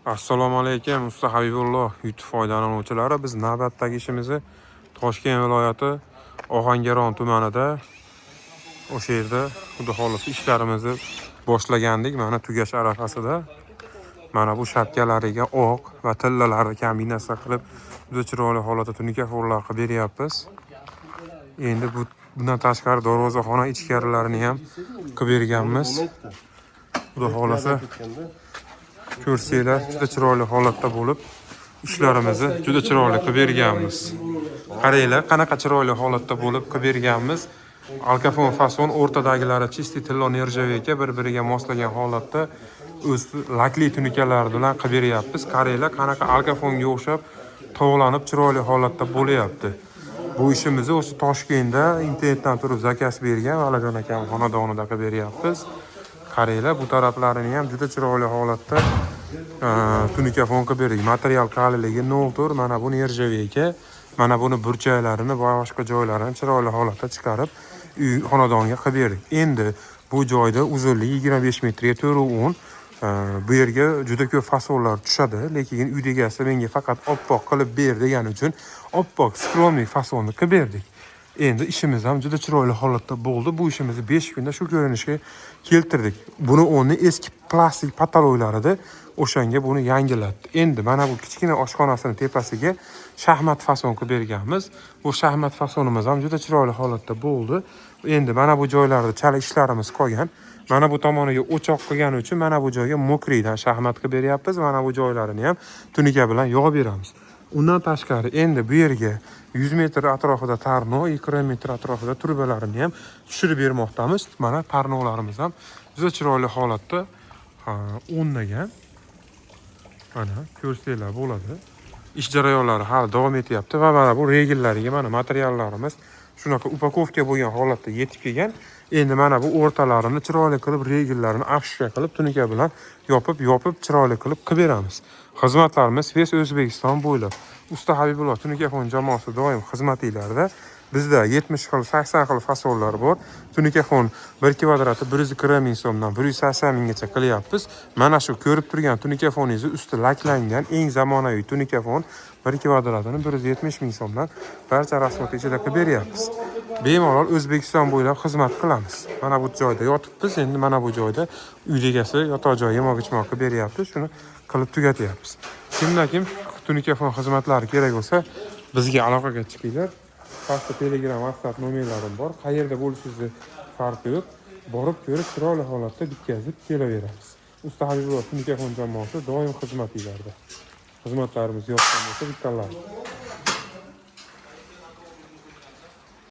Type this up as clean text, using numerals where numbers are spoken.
Assalomu alaykum, Usta Habibulloh YouTube foydalanuvchilari. Biz navbatdagi ishimizni Toshkent viloyati Ohangaron tumanida, o'sha yerda, xudo xohlasa, ishlarimizni boshlagandik. Mana tugash arafasida. Mana bu shapkalariga oq va tillalarni kombinatsiya qilib, juda chiroyli holatda tunikafonlar qilib beryapmiz. Endi bu bundan tashqari darvozaxona ichkarilarini ham qilib berganmiz. Xudo xohlasa, ko'rsanglar, juda chiroyli holatda bo'lib, ishlarimizni juda chiroyli qilib berganmiz. Qaranglar, qanaqa chiroyli holatda bo'lib qilib berganmiz. Alkafon fason, o'rtadagilari чистый tillo нержавейка, bir-biriga moslagan holatda o'z lakli tunikalar bilan qilib beryapmiz. Qaranglar, qanaqa alkafonga o'xshab tovlanib, chiroyli holatda bo'lyapti. Bu ishimizni o'sha Toshkentda internetdan turib заказ bergan Valijon akam xonadonida qilib beryapmiz. Qaranglar, bu taraflarini ham juda chiroyli holatda tunikafon qilib berdik. Material qalinligi 0,4, mana bu нержавейка. Mana buni burchaklarini va boshqa joylarini chiroyli holatda chiqarib, uy xonadonga qilib berdik. Endi bu joyda uzunligi 25 metrga 4,10. Bu yerga juda ko'p fasonlar tushadi, lekin uy egasi menga faqat oppoq qilib ber degani uchun oppoq скромный fasonni qilib berdik. Endi ishimiz ham juda chiroyli holatda bo'ldi. Bu ishimizni 5 kunda shu ko'rinishga keltirdik. Buni o'rni eski plastik потолок lar edi, o'shanga buni yangilatdi. Endi mana bu kichkina oshxonasini tepasiga shaxmat fason qilib berganmiz. Bu shaxmat fasonimiz ham juda chiroyli holatda bo'ldi. Endi mana bu joylarda chala ishlarimiz qolgan. Mana bu tomoniga o'choq qilgani uchun mana bu joyga мокрый dan shaxmat qilib beryapmiz. Mana bu joylarini ham tunika bilan yog'ib beramiz. Undan tashqari, endi bu yerga 100 metr atrofida tarno, 20 metr atrofida trubalarini ham tushirib bermoqdamiz. Mana tarnovlarimiz ham juda chiroyli holatda, ha, o'nlagan. Mana ko'rsanglar bo'ladi. Ish jarayonlari hali davom etyapti va mana bu regellariga mana materiallarimiz shunaqa упаковка bo'lgan holatda yetib kelgan. Endi mana bu o'rtalarini chiroyli qilib, regellarini обшивка qilib, tunuka bilan yopib, yopib, chiroyli qilib qilib beramiz. Xizmatlarimiz весь O'zbekiston bo'ylab. Usta Habibulloh Tunukafon jamoasi doim xizmatinglarda. Bizda 70 xil, 80 xil fasonlar bor. Tunukafon 1 kvadrati 140 ming so'mdan 180 minggacha qilyapmiz. Mana shu ko'rib turgan tunikafoningizni usti laklangan eng zamonaviy tunikafon 1 kvadratini 170 ming so'mdan barcha расход ichida qilib beryapmiz. Bemalol O'zbekiston bo'ylab xizmat qilamiz. Mana bu joyda yotibmiz. Endi mana bu joyda uy egasi yotoq joy, yemoq ichmoq qilib beryapti. Shuni qilib tugatyapmiz. Kimdan kim tunikafon xizmatlari kerak bo'lsa, bizga aloqaga chiqinglar. Pastda Telegram, WhatsApp nomerlarim bor. Qayerda bo'lishingizni farqi yo'q. Borib ko'rib, chiroyli holatda bitkazib kelaveramiz. Usta Habibulloh Tunikafon jamoasi doim xizmatinglarda. Xizmatlarimiz yoqqan bo'lsa, bitta like.